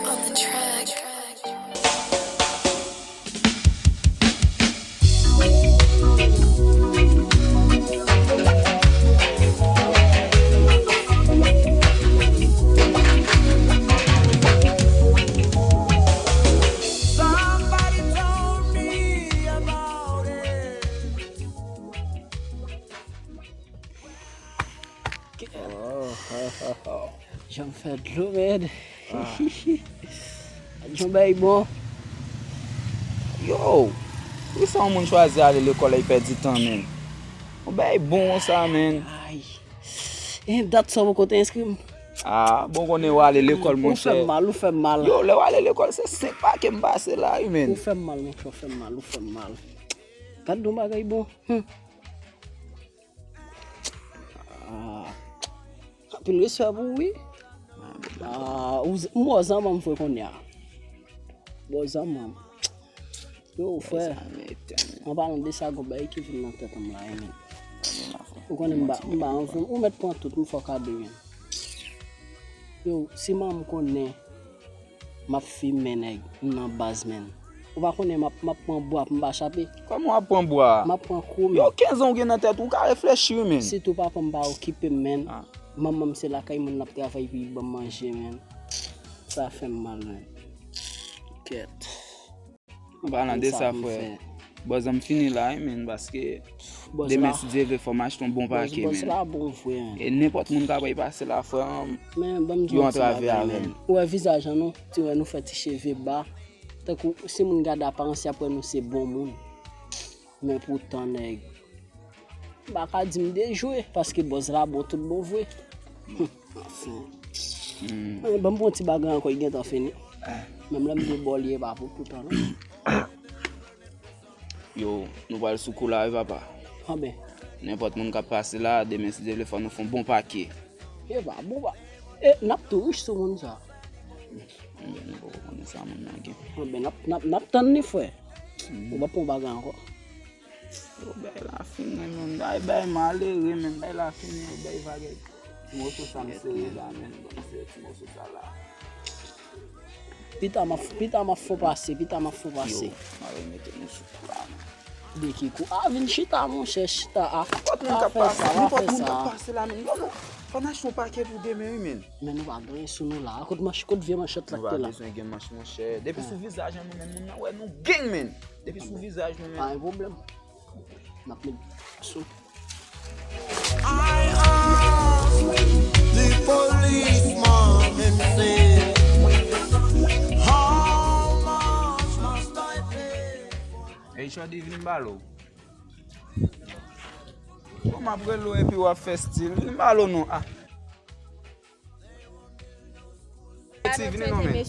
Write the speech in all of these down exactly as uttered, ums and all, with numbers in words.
On the track. Somebody told me about it. Jan m fè dlo, man. Jan bay bon. Yo, poukisa yon moun chwazi ale lekòl e pèdi tan, man? Yon bay bon sa, man. Ay. E dat sa w poko te enskri m? Ah, bon, konnen w ale lekòl, monchè. Ou fè m mal, ou fè m mal. Yo, lè w ale lekòl, se senk pake m pase la, wi, man. Ou fè m mal, monchè, ou fè m mal, ou fè m mal. Gad yon bagay bon. Hmm. Ah, anpil respè pou ou, wi. Ah, ou z-, m wè w zanmanm vre kounye a. M wè w zanmanm. Yo, frè, an palan de sa, gon bagay ki vin nan tèt m la, wi, men. Ou konnen m ba, m ba anvi, ou mèt pran tout, m fè w kado, men. Yo, si manman m konnen m ap fimen, nèg, m nan baz, men. Ou pa konnen m ap, m ap pran bwa pou m pa chape? Kòman w ap pran bwa? M ap pran kou, men. Yo, kenz an w gen nan tèt ou, ou ka reflechi, wi, men. Sitou papa m pa okipe m, men. Ah. Manman m se lakay moun l ap travay pou li ban m manje, men. Sa fè m mal, men. Kèt. An palan de sa, frè. Bòz, an m fini la, wi, men, paske demen, si Dye vle, fò m achte yon bon pake, men. Bòz la bon vre, men. E nenpòt moun k ap pase la, frè, yo antrave avè m. Ou wè vizaj an nou, ti wè nou fè ti cheve ba. Tankou si moun gade aparans, y ap wè nou se bon moun. Men poutan, nèg, m pa ka di m dejwe, paske bòz la bon tout bon vre. Anfen. Hmm. Men, ban m pran ti bagay ankò, li gentan fini. Menm lè m de bò, li e pa pou toutan, non. Yo, nou pral sou kou la, wi, papa. Anben. Nenpòt moun k ap pase la, demen, si Dye vle, fò nou fè yon bon pake. E pa bon, pa. E, n ap tou rich sou moun sa. Anben, nou poko konnen sa moun nan gen. Anben, n ap, n ap, n ap tann li, frè. Hmm. Ou pa pran bagay ankò. Yo, bay la fini, men. Bay, bay malere, men. Bay la fini, bay vagèt. Ti moso sa m sere la, men. Ban m sere ti moso sa la. Pita m ap, pita m ap fon pase, pita m ap fon pase. Yo, m a remete nou sou kou la, men. De ki kou? A, vin chita, monchè, chita, a. Nenpòt moun k ap pase, nenpòt moun k ap pase la, men. Yo, nou, fò n achte yon pake pou demen, wi, men. Men nou pa gen anyen sou nou la. Kot manch, kot vye manchèt la ki te la? Nou pa bezwen gen manch, monchè. Depi sou vizaj an nou, men, moun nan wè nou gen, men. Depi sou vizaj nou, men. Pa gen pwoblèm. N ap met sou. I ask the policeman and say, "How much must I pay for?" Hey, Shorty, vin m pale w. Kòman ap rele w epi w ap fè stil? Vin m pale w non. Ah. Ti, vini non, men.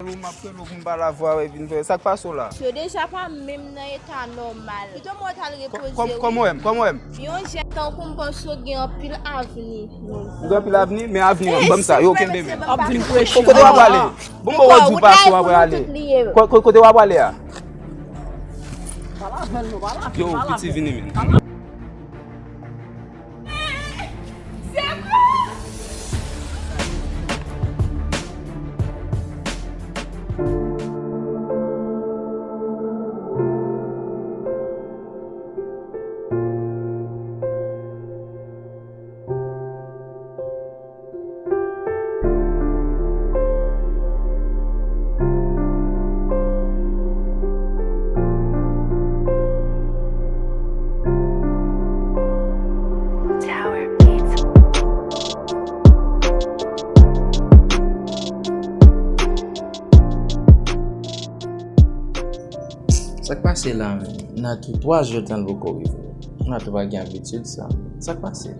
Ou m ap rele w pou m pale avè w, vin fè. Sa k pase w la? Yo deja pa menm nan eta nòmal. Pito mwen t al repoze wi. Kòman w wè m? Kòman w wè m? Yon jèn tankou m panse w gen anpil avni. Ou gen anpil avni? Men avni an, ban m sa. Yo, kenbe men. Ap vin preche. Kote w ap ale? Bon, bon, w di w pase w ap ale. Ko-, ko-, kote w ap ale a? Yo, piti vini men. Sa k pase la menm? Natou twa jou tan l poko rive. Natou pa gen abitid sa. Sa k pase?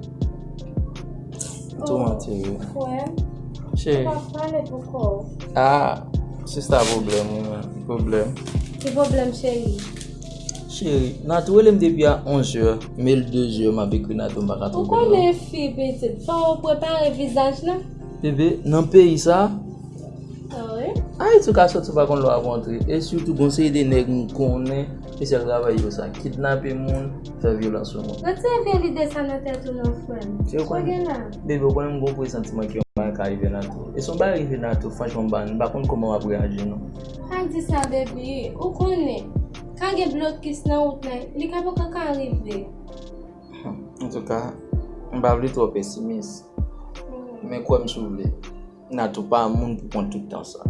M tou manti wi. Frè m, cheri, ou pa pale pou kò w. Ah, sista pwoblèm wi menm. Pwoblèm. Ki pwoblèm, cheri? Cheri, Natou rele m depi a onzè, men l dezè m ap ekri Natou, m pa ka twouve l non. Ou konnen fi pitit, fò w prepare vizaj lan. Bebe, nan peyi sa, Ayiti ou ka soti ou pa konn lè w ap rantre. E sitou gon seri de nèg m konnen, se sèl travay yo sa, kidnape moun, fè vyolans sou moun. Retire vye lide sa nan tèt ou non, frè m. Sa w gen la? Bebe, ou konnen m gon presantiman ke yon Ka rive Natou. E se yon bagay rive Natou, franchman, m pa, m pa konn kòman w ap reyaji, non. Pa di sa, baby. Ou konnen, ka gen blokis nan wout la, li ka poko ka rive. Antouka, m pa vle twò pesimis. Men kwè m si w vle, Natou pa moun pou pran tout tan sa.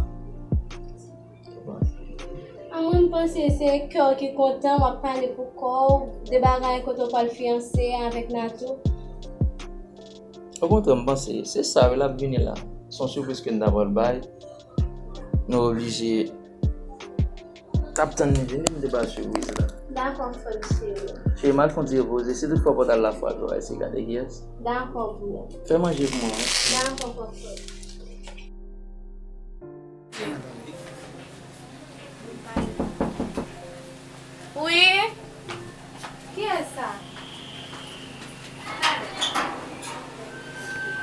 A mwen, m panse se kè w ki kontan, w ap pale pou kò w de bagay kote w pral fiyanse avèk Natou. Okontrè, m panse se sa wi l ap vini la. Se yon sipriz ke n ta pral bay. Nou oblije t ap tann li vini, m te ba sipriz la. Dakò, frè m cheri. Cheri, m al fè yon ti repoze. Si toutfwa pòt al la frape, w a eseye gade kiyès. Dakò, bro. Fè manje pou mwen, wi. Dakò, frè m. Wi. Kiyès sa?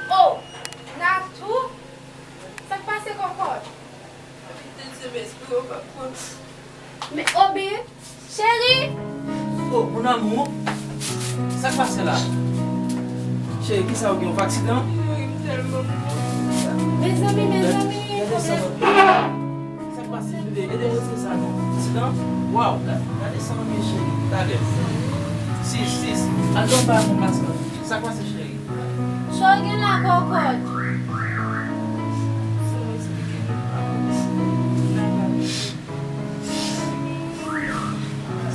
Oh, Natou? Sa k pase, kòkòt? Te di mèsi pou yo pa pran. Men, Obi, cheri! Oh, mon amour. Sa k pase la? Cheri, kisa ou gen? Yon aksidan? Mezanmi, mezanmi, pwoblèm. Sa k pase, bebe? Ede m retire sa non. Aksidan? Waw, gade sa, men cheri. Talè. Sis, sis. Al dòmi anba yon mask la. Sa k pase, cheri? Sa w gen la, kòkòt?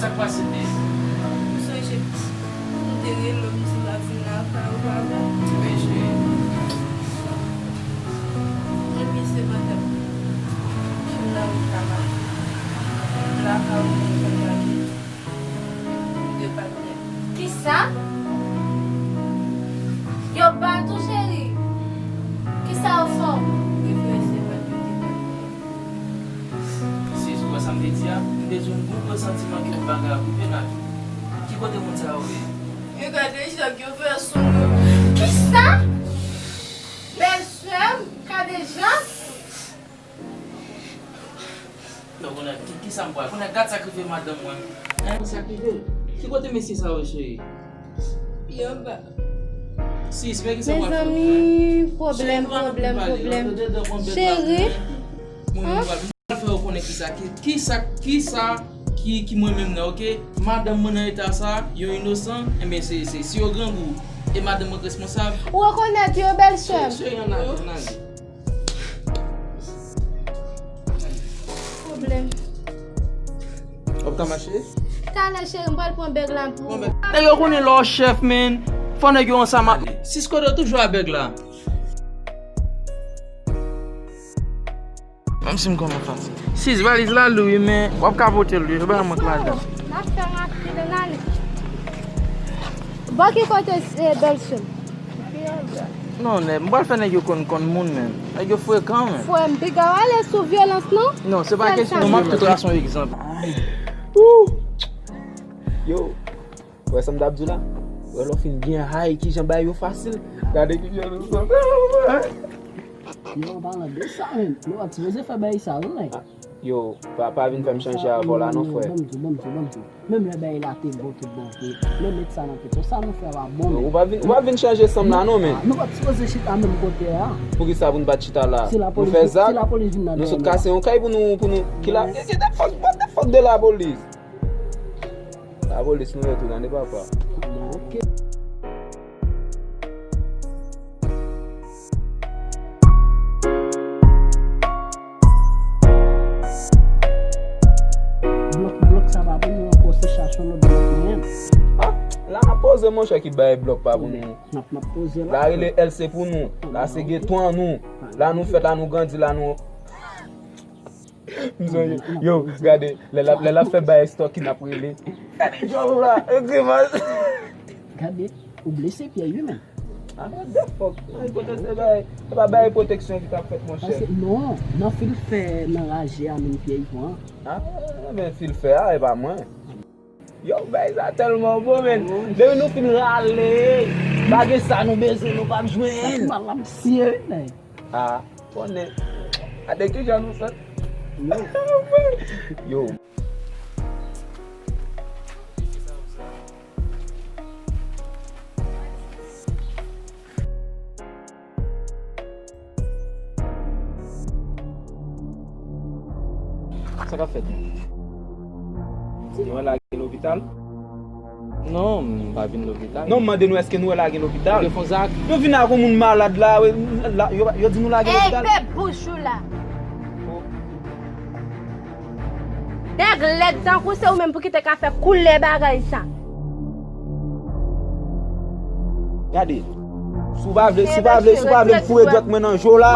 Sa k pase, bebe? M sonje m te rele w, m di m ap vin lakay ou, papa. Wi, cheri. Epi se pandan m nan wout la, m ap vin lakay ou, mwen konn pa gen de patnè. Kisa? Yo bat ou, cheri? Kisa yo fè w? Reflèse mwen, yo te bat mwen. Sis, ou wè sa m te di a? M te di w m gon presantiman ke yon bagay ap rive Natou. Ki kote moun sa yo ye? Men gade jan yo fè sou mwen. Kisa? Bèlsè m, gade jan. Non, kounye a, ki, kisa m pral? Kounye a, gad sa k rive madanm mwen. Hein? Sa k rive? Ki kote mesye sa yo, cheri? Pi anba. Sis, men kisa w pral fè? Mezanmi, pwoblèm, pwoblèm, pwoblèm. Cheri, hein? Mwen pral fè yo konnen kisa, ki, kisa, kisa ki, ki mwen menm nan, oke? Madanm mwen nan eta sa, yon inosan, enben se, se, si yo grangou, e madanm mwen k responsab. Ou rekonèt yo, bèlsè m? Cheri, ann ale, ann ale. Pwoblèm. W ap ka mache? Talè, cheri, m pral pran bèg la pou ou. Nèg yo konnen lè w chèf, men. Fò nèg yo ansanm ak. Sis kote w toujou a bèg la. Menm si m konnen w fatige. Sis, valiz la lou wi, men w ap ka pote l wi, yo bay mank ladan. N ap fè rapid, ann ale. Bò ki kote, eh, bèlsè m? Non, nèg, m pral fè nèg yo konn, konn moun, men. Nèg yo frekan, men. Frè m, piga w ale sou vyolans, non? Non, se pa kesyon. Non, m ap tou trase yon egzanp. Ou! Yo, wè sa m t ap di w la? Wè lè w fin byen high, kijan bagay yo fasil. Gade kijan nou sot. Yo, an palan de sa menm, nou pa t sipoze fè bagay sa, wi, men. Yo, pa, pa vin fè m chanje avè w la non, frè. Ban m tou, ban m tou, ban m tou. Menm lè bagay la te bon tout bon vre, men met sa nan tèt ou, sa nou fè a pa bon, men. Ou pa vin, ou pa vin chanje san m la non, men. Nou pa t sipoze chita menm kote a. Poukisa pou n pa t chita la? Nou fè zak, nou sot kase yon kay pou nou, pou nou, ki la, ki, what the fuck, what the fuck de lapolis? Lapolis nou ye tou, tande papa. Ok. Blòk, blòk sa pa pou nou ankò, se chache yon lòt blòk nou menm. Ah, la n ap poze, monchè, ki bay blòk pa pou nou. N ap, n ap poze la. La rele L C pou nou. La se geto an nou. La nou fèt, la nou grandi, la nou M sonje, yo, gade, lè l ap, lè l ap fè bay stock ki n ap rele. Gade djòl ou la, e grimas. Gade, ou blese pyè wi, men. Ah, what the fuck? Ay, kote se bay, se pa bay pwoteksyon ki t ap fèt, monchè. Paske, non, nan fil fè, nan raje a, menm pyè pran. Ah, men fil fè a, e pa mwen. Yo, bay sa tèlman bon, men. Depi nou fin rale, pa gen sa nou bezwen, nou p ap jwenn. Sa ki mal la, m siye wi, nèg. Ah, konnen. Gade kijan nou sot. Yo. Yo. Sa k ap fèt? Nou wè la gen lopital? Non, m pa vin lopital. Non, m mande nou èske nou wè la gen lopital? Ou te fon zak? Nou vin ak yon moun malad la, la yo, yo di nou la gen Ey, lopital? Pep, bouch ou la. Nèg lèd tankou se ou menm pou ki te ka fè koulè bagay sa. Gade. Si w pa vle, si w pa vle, si w pa vle m foure dwèt mwen nan jo la.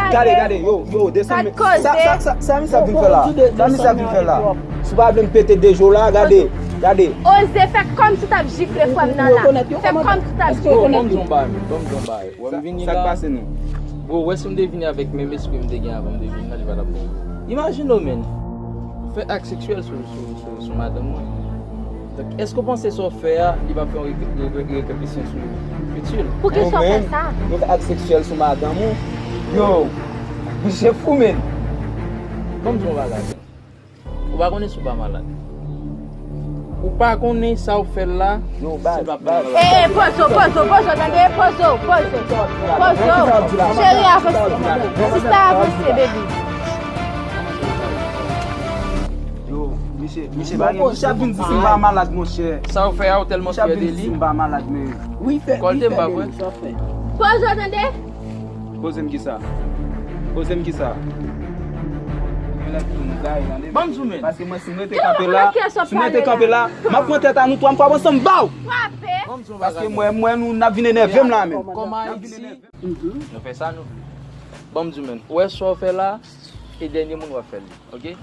Gade, gade, yo, yo, desann men. Sa, sa, sa, sa misye ap vin fè la? Sa misye ap vin fè la? Si w pa vle m pete de jo la, gade, gade. Oze fè kòmsi w t ap jifle frè m nan la. Fè kòmsi w t ap jifle. Bon, ban m di yon bagay, men, ban m di yon bagay. Wè m vini la. Sa k pase nou? Bro, wè si m te vini avèk menm espri m te gen avan m te vini la, li pa t ap bon. Imajine w, men. Ou fè ak seksyèl sou, sou, sou, sou madanm mwen. Donk, èske w panse sa w fè a, li p ap fè yon rep- rep- repèkisyon sou fiti l? Poukisa w fè sa? Nou fè ak seksyèl sou madanm ou? Yo, misye fou, men. Ban m di yon bagay, men. Ou pa konnen si w pa malad. Ou pa konnen sa w fè l la. Yo, baz, baz. Ey, poze w, poze w, poze w, tande, poze w, poze w. Poze w. Cheri, avanse. Sista, avanse, baby. Yo, misye, misye pa gen, misye ap vin di si m pa malad, monchè. Sa w fè a, ou tèlman fyè de li. Si m pa malad, men. Wi, fè. Kòlte m pa vre? Poze w, tande. Poze m kisa? Poze m kisa? Ban m di w, men. Paske mwen, si m rete kanpe la, si m rete kanpe la, m ap pran tèt a nou twa, m frape ansanm, baw! Frape. Ban m di yon Paske bagay. Mwen, mwen, nou, n ap vin enève m la, men. Kòm Ayiti, nou fè sa, nou. Ban m di w, men. Ou wè sa w fè la, e dènye moun w ap fè li, oke?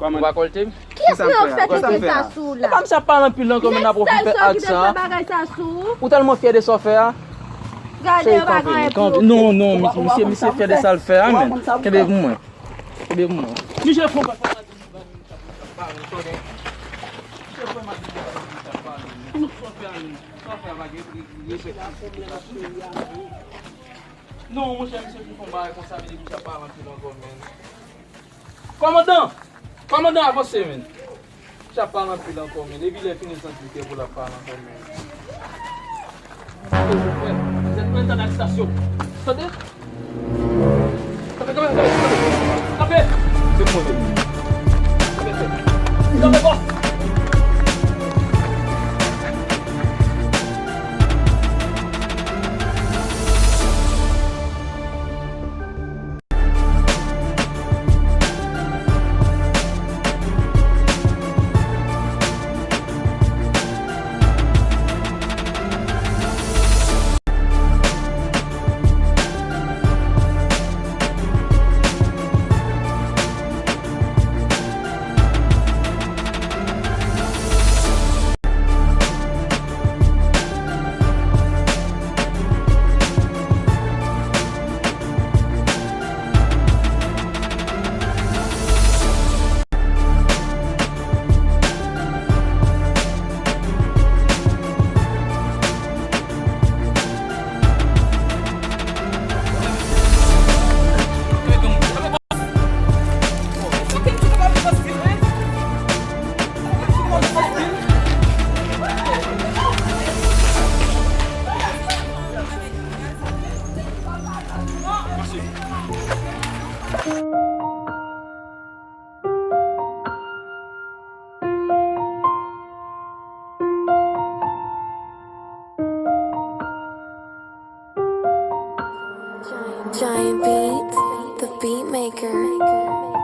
Ou pa kòlte m? Kiyès nan yo k fè tete sa sou ou la? Epa misye ap pale anpil ankò, men n ap fè ak sa. Ou tèlman fyè de sa w fè a. Gade, yo pa gen anyen pou yo. Non, non, misye, misye fyè de sa l fè a, men. Kenbe pou mwen. Kenbe pou mwen. Misye fon pa. Non, monchè, misye fin fè yon bagay konsa, men depi sa pa anpil ankò, men. Kòmandan! Kòmandan, avanse, men. Misye ap pale anpil ankò, men. Depi lè fini santi l ke pou l ap pale ankò, men. Zèt mwen tann arestasyon. Tande? Kanpe, kanpe, kanpe, kanpe. Kanpe! Se mwen menm. Kanpe, kanpe. Kanpe, bòs! Giant Beats, the beat maker.